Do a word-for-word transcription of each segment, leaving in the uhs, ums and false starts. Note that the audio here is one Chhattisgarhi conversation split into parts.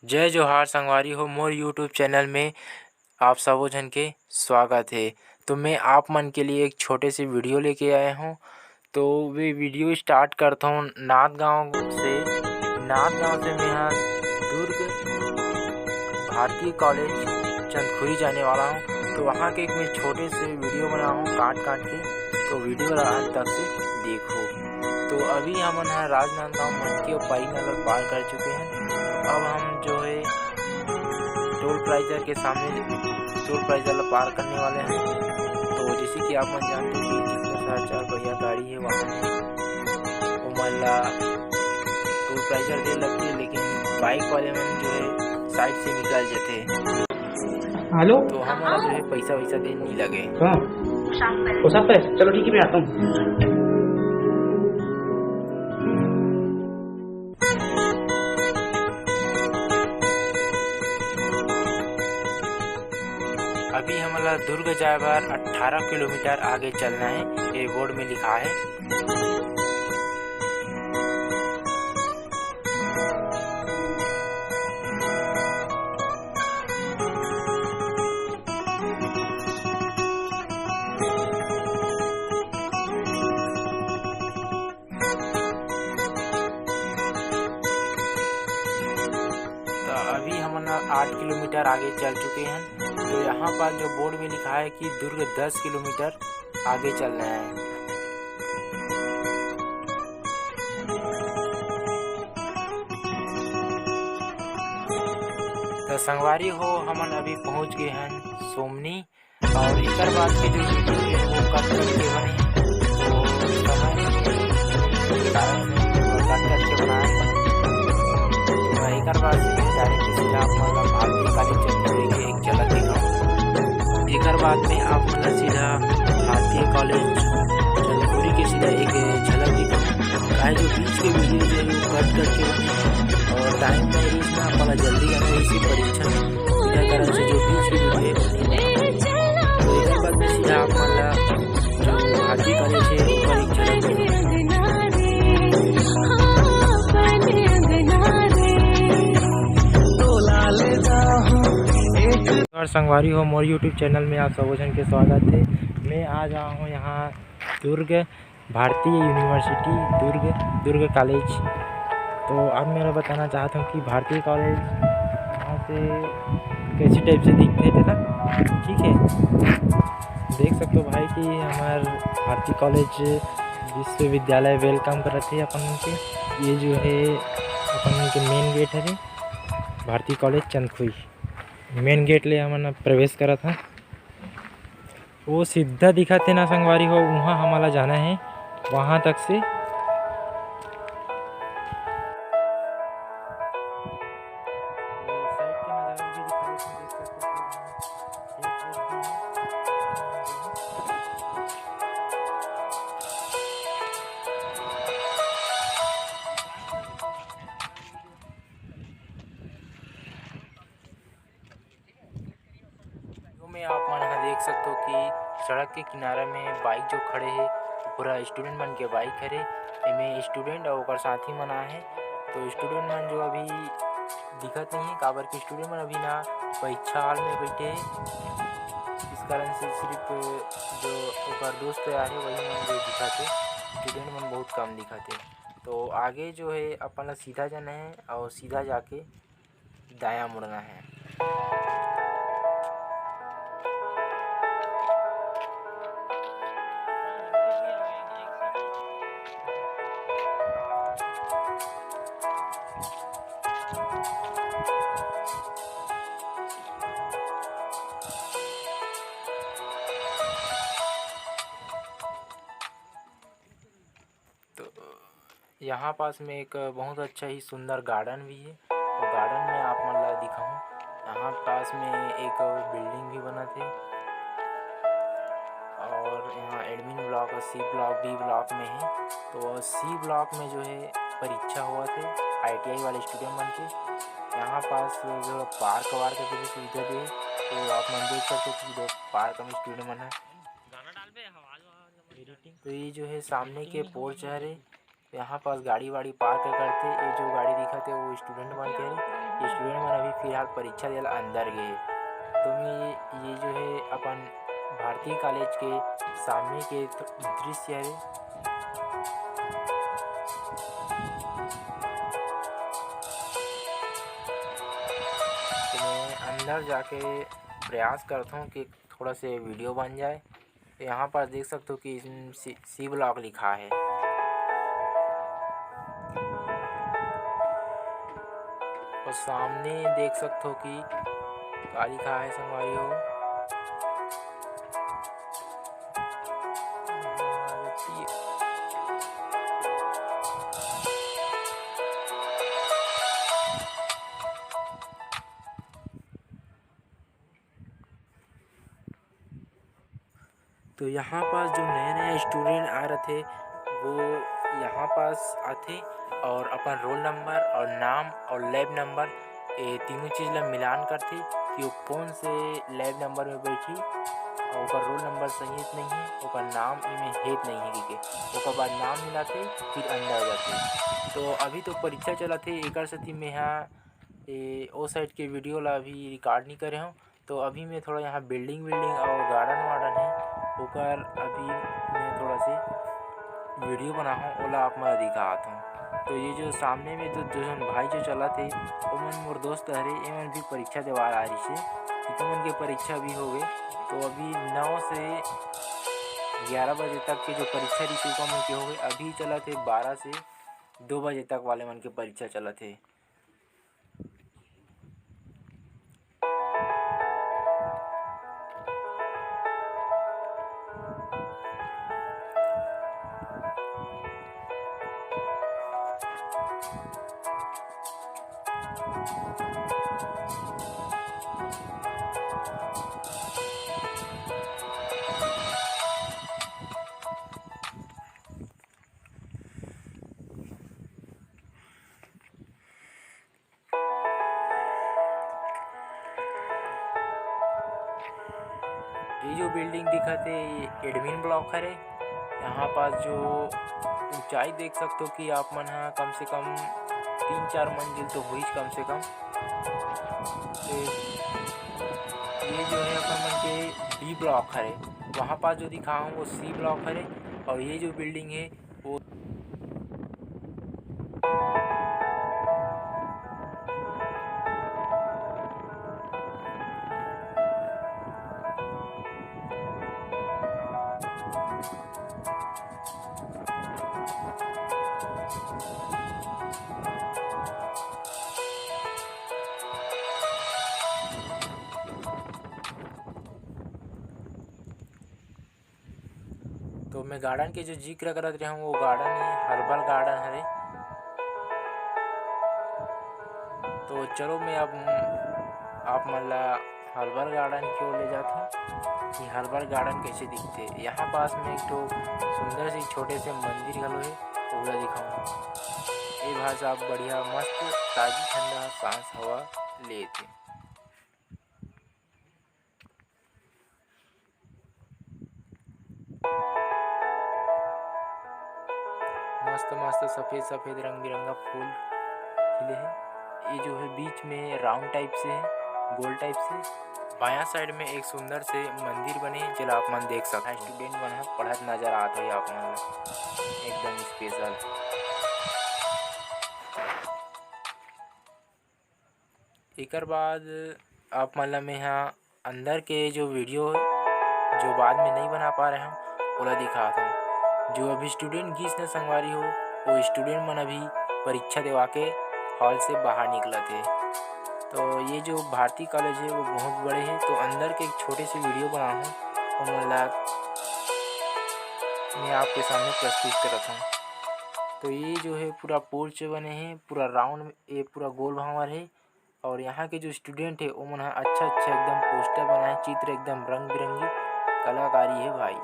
जय जोहार संगवारी हो, मोर YouTube चैनल में आप सबो झन के स्वागत हे। तो मैं आप मन के लिए एक छोटे से वीडियो लेके आया हूँ। तो वे वीडियो स्टार्ट करता हूँ नांदगांव से। नांदगांव से मैं यहाँ दुर्ग भारतीय कॉलेज चंदखुरी जाने वाला हूँ। तो वहाँ के एक मैं छोटे से वीडियो बनाया हूँ काट काट के, तो वीडियो ला अंत तक से देखो। तो अभी हमन ह राजनांदगांव मनकी अउ पारी नगर पार कर चुके हैं। अब हम जो है टोल प्लाजा के सामने टोल प्लाजा ला पार करने वाले हैं। तो जैसे कि आप मन जानते हो कि जितना साढ़े चार पहिया गाड़ी है वहाँ ओमन ला टोल प्लाजा दे लगथे, लेकिन बाइक वाले मन जो है साइड से निकल जाथे। हेलो। तो हमन ला जो है पैसा वैसा दे नहीं लगे। हाँ। वो सब पैसे, चलो ठीक है, मैं आता हूँ। अभी हमन ला दुर्ग जाए बर अट्ठारह किलोमीटर आगे चलना है, ये बोर्ड में लिखा है। तो अभी हमन आठ किलोमीटर आगे चल चुके हैं। तो यहाँ पर जो बोर्ड में लिखा है कि दुर्ग दस किलोमीटर आगे चलना है। तो संगवारी हो, हमन अभी पहुँच गए हैं सोमनी। और एकर बाद के जो वीडियो है वो कट करके बने, तो समय के कारण से वो कट करके बनाए। तो एकर बाद से मैं डायरेक्ट सीधा आप मन ला भारतीय कॉलेज चंदखुरी के एक झलक दिखाऊँ। एकर बाद में आप मन ला सीधा भारतीय कॉलेज चंदखुरी के सीधा एक झलक दिखाऊँ। काहे जो बीच के वीडियो जो है वो कट करके बने और टाइम नहीं, इसमें आप मन ला जल्दी जाना है इसी परीक्षा में। इधर कारण से जो बीच की वीडियो है, तो इधर बाद में सीधा आप मन ला जो भारतीय कॉलेज है, ओकर एक झलक दिखाऊँ। और संगवारी हो, मोर YouTube चैनल में आप सबो झन के स्वागत है। मैं आज आया हूँ यहाँ दुर्ग भारतीय यूनिवर्सिटी दुर्ग, दुर्ग कॉलेज। तो अब मैं बताना चाहता हूँ कि भारतीय कॉलेज यहाँ से कैसी टाइप से दिखते थे ना, ठीक है। देख सकते हो भाई कि हमार भारतीय कॉलेज विश्वविद्यालय वेलकम करत हे अपन के। ये जो है अपन के मेन गेट हरे भारतीय कॉलेज चंदखुरी। मेन गेट ले हमन प्रवेश करत हन। वो सीधा दिखत हे ना संगवारी हो, वहाँ हमला जाना है, वहाँ तक से। वीडियो में आप मन ह देख सकते हो कि सड़क के किनारा में बाइक जो खड़े हे, पूरा स्टूडेंट मन के बाइक हरे। एमे स्टूडेंट अउ ओकर साथी मन आए हे। तो स्टूडेंट मन जो अभी दिखत नहीं है, काबर कि स्टूडेंट मन अभी ना परीक्षा हॉल में बैठे हे। इस कारण से सिर्फ जो ओकर दोस्त यार हे, वही मन जो दिखत हे, स्टूडेंट मन बहुत कम दिखत हे। तो आगे जो है अपन ला सीधा जाना है और सीधा जाके दायां मुड़ना है। तो यहाँ पास में एक बहुत अच्छा ही सुंदर गार्डन भी है। तो गार्डन में आप मन ला दिखाऊँ, यहाँ पास में एक बिल्डिंग भी बनत हे और यहाँ एडमिन ब्लॉक और सी ब्लॉक, बी ब्लॉक में है। तो सी ब्लॉक में जो है परीक्षा होवत हे आईटीआई वाले स्टूडेंट मन के। यहाँ पास जो पार्क वार्क के भी सुविधा दे, तो आप मन देख सकते हो कि इधर पार्क में स्टूडेंट मन है। तो ये जो है सामने के पोर्च हरे, यहाँ पास गाड़ी वाड़ी पार्क करथे। ये जो गाड़ी दिखत हे वो स्टूडेंट मन के हरे। ये स्टूडेंट मन फिलहाल परीक्षा देला अंदर गे। तो मैं ये, ये जो है अपन भारती कॉलेज के सामने के दृश्य हरे। तो मैं अंदर जाके प्रयास करता हूँ कि थोड़ा से वीडियो बन जाए। तो यहाँ पर देख सकते हो कि इसमें सी, सी ब्लॉक लिखा है। और सामने देख सकते हो कि का लिखा है संगवारी हो। तो यहाँ पास जो नया-नया स्टूडेंट आ रथे, वो यहाँ पास आथे और अपन रोल नंबर और नाम और लैब नंबर, ये तीनों चीज ला मिलान करथे कि वो कौन से लैब नंबर में बैठी और ओकर रोल नंबर सही है कि नहीं है, ओकर नाम एमे है कि नहीं है कहिके। ओकर बाद नाम मिलाथे, फिर अंदर जाथे। तो अभी तो परीक्षा चलत हे, एकर सेती मेंहा ए, ओ साइड के वीडियो ला अभी रिकॉर्ड नहीं करे हूँ। तो अभी मैं थोड़ा यहाँ बिल्डिंग विल्डिंग और गार्डन वार्डन है, ओकर अभी मैं थोड़ा से वीडियो बनाहूँ, ओला आप मन दिखात हूँ। तो ये जो सामने में तो दो झन भाई जो चलत हे, ओमन मोर दोस्त हरे, एमन भी परीक्षा देवाल आ रहिसे, इकमन के परीक्षा भी हो गए। तो अभी नौ से ग्यारह बजे तक के जो परीक्षा रहिसे, ओमन के हो गए। अभी चलत हे बारह से दो बजे तक वाले मन के परीक्षा चलत हे। ये जो बिल्डिंग दिखत हे, ये एडमिन ब्लॉक हरे। यहाँ पास जो ऊंचाई देख सकते हो कि आप मन ह कम से कम तीन चार मंजिल तो होइस कम से कम। तो ये जो है अपन मन के बी ब्लॉक हरे, वहाँ पास जो दिखा हूँ वो सी ब्लॉक हरे। और ये जो बिल्डिंग है वो तो मैं गार्डन के जो जिक्र करत रहे हूँ, वो गार्डन है, हर्बल गार्डन हरे। तो चलो, मैं अब आप मन ला हर्बल गार्डन की ओर ले जात हूँ कि हर्बल गार्डन कैसे दिखते। यहाँ पास में एक ठो सुंदर सी छोटे से मंदिर घलो है, ओला दिखाऊँ। ये भाई साहब बढ़िया मस्त ताजी ठंडा सांस हवा लेते। मस्त मस्त सफेद सफेद रंग बिरंगा फूल खिले हे। ये जो है बीच में राउंड टाइप से है, गोल टाइप से। बायां साइड में एक सुंदर से मंदिर बने, जेला आप मन देख सकते हो। स्टूडेंट मन ह पढ़त नजर आत होही आप मन ला, एकदम स्पेशल। एकर बाद आप मन ला मेंहा अंदर के जो वीडियो, जो बाद में नहीं बना पा रहे हूँ, ओला दिखात हूँ। जो अभी स्टूडेंट गिस न संगवारी हो, वो स्टूडेंट मन अभी परीक्षा देवा के हॉल से बाहर निकलत हे। तो ये जो भारती कॉलेज है, वो बहुत बड़े है, तो अंदर के एक छोटे से वीडियो बना हूँ, ओमन ला मैं आपके सामने प्रस्तुत करत हूँ। तो ये जो है पूरा पोर्च बने है, पूरा राउंड, ये पूरा गोल भांवर है। और यहाँ के जो स्टूडेंट है, ओमन ह अच्छा अच्छा एकदम पोस्टर बनाए, चित्र एकदम रंग बिरंगी कलाकारी है भाई।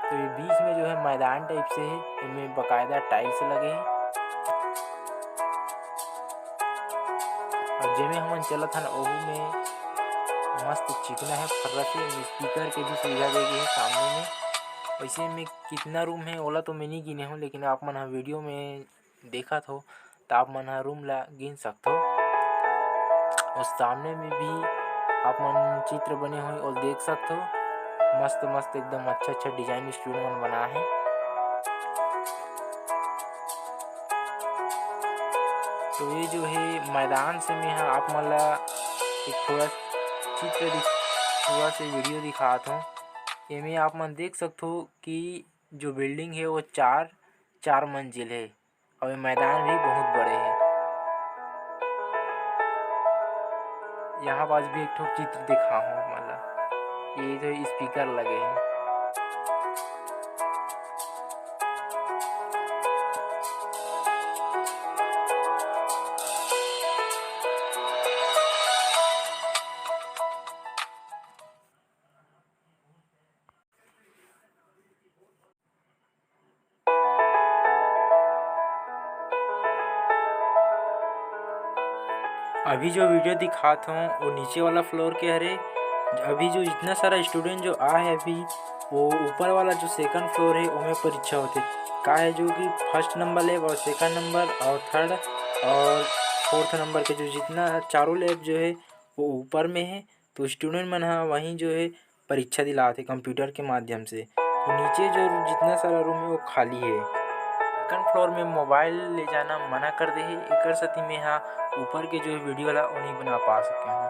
तो ये बीच में जो है मैदान टाइप से है, इनमें बाकायदा टाइल्स लगे है। और जेमे हमन चलत हन, ओहू में मस्त चिकना है, फर्रा से स्पीकर के भी सुविधा दे गए है सामने में। वैसे में कितना रूम है, ओला तो मैं नहीं गिने हूँ, लेकिन आप मन ह वीडियो में देखत हो, त आप मन ह रूम ला गिन सकथो। और सामने में भी आप मन चित्र बने हुए और देख सकते हो, मस्त मस्त एकदम अच्छा अच्छा डिजाइन स्टूडेंट मन बनाए हैं। तो ये जो है मैदान से मैं ह आप मन ला एक थोड़ा चित्र दिख-, थोड़ा से वीडियो दिखात हूँ। एमे आप मन देख सकते हो कि जो बिल्डिंग है वो चार, चार मंजिल है और ये मैदान भी बहुत बड़े है। यहाँ पास भी एक ठो चित्र दिखा हूँ आप मन ला, ये जो स्पीकर लगे हैं। अभी जो वीडियो दिखात हूँ वो नीचे वाला फ्लोर के हरे। अभी जो जितना सारा स्टूडेंट जो आ है अभी वो ऊपर वाला जो सेकंड फ्लोर है ओमे परीक्षा होते। का है जो कि फर्स्ट नंबर लैब और सेकंड नंबर और थर्ड और फोर्थ नंबर के जो जितना चारों लैब जो है वो ऊपर में है। तो स्टूडेंट मन ह वहीं जो है परीक्षा दिलात हे कंप्यूटर के माध्यम से। तो नीचे जो जितना सारा रूम है वो खाली है। सेकंड फ्लोर में मोबाइल ले जाना मना कर दे हे, एकर सेती में हा ऊपर के जो वीडियो ला वो नहीं बना पा सके हूँ।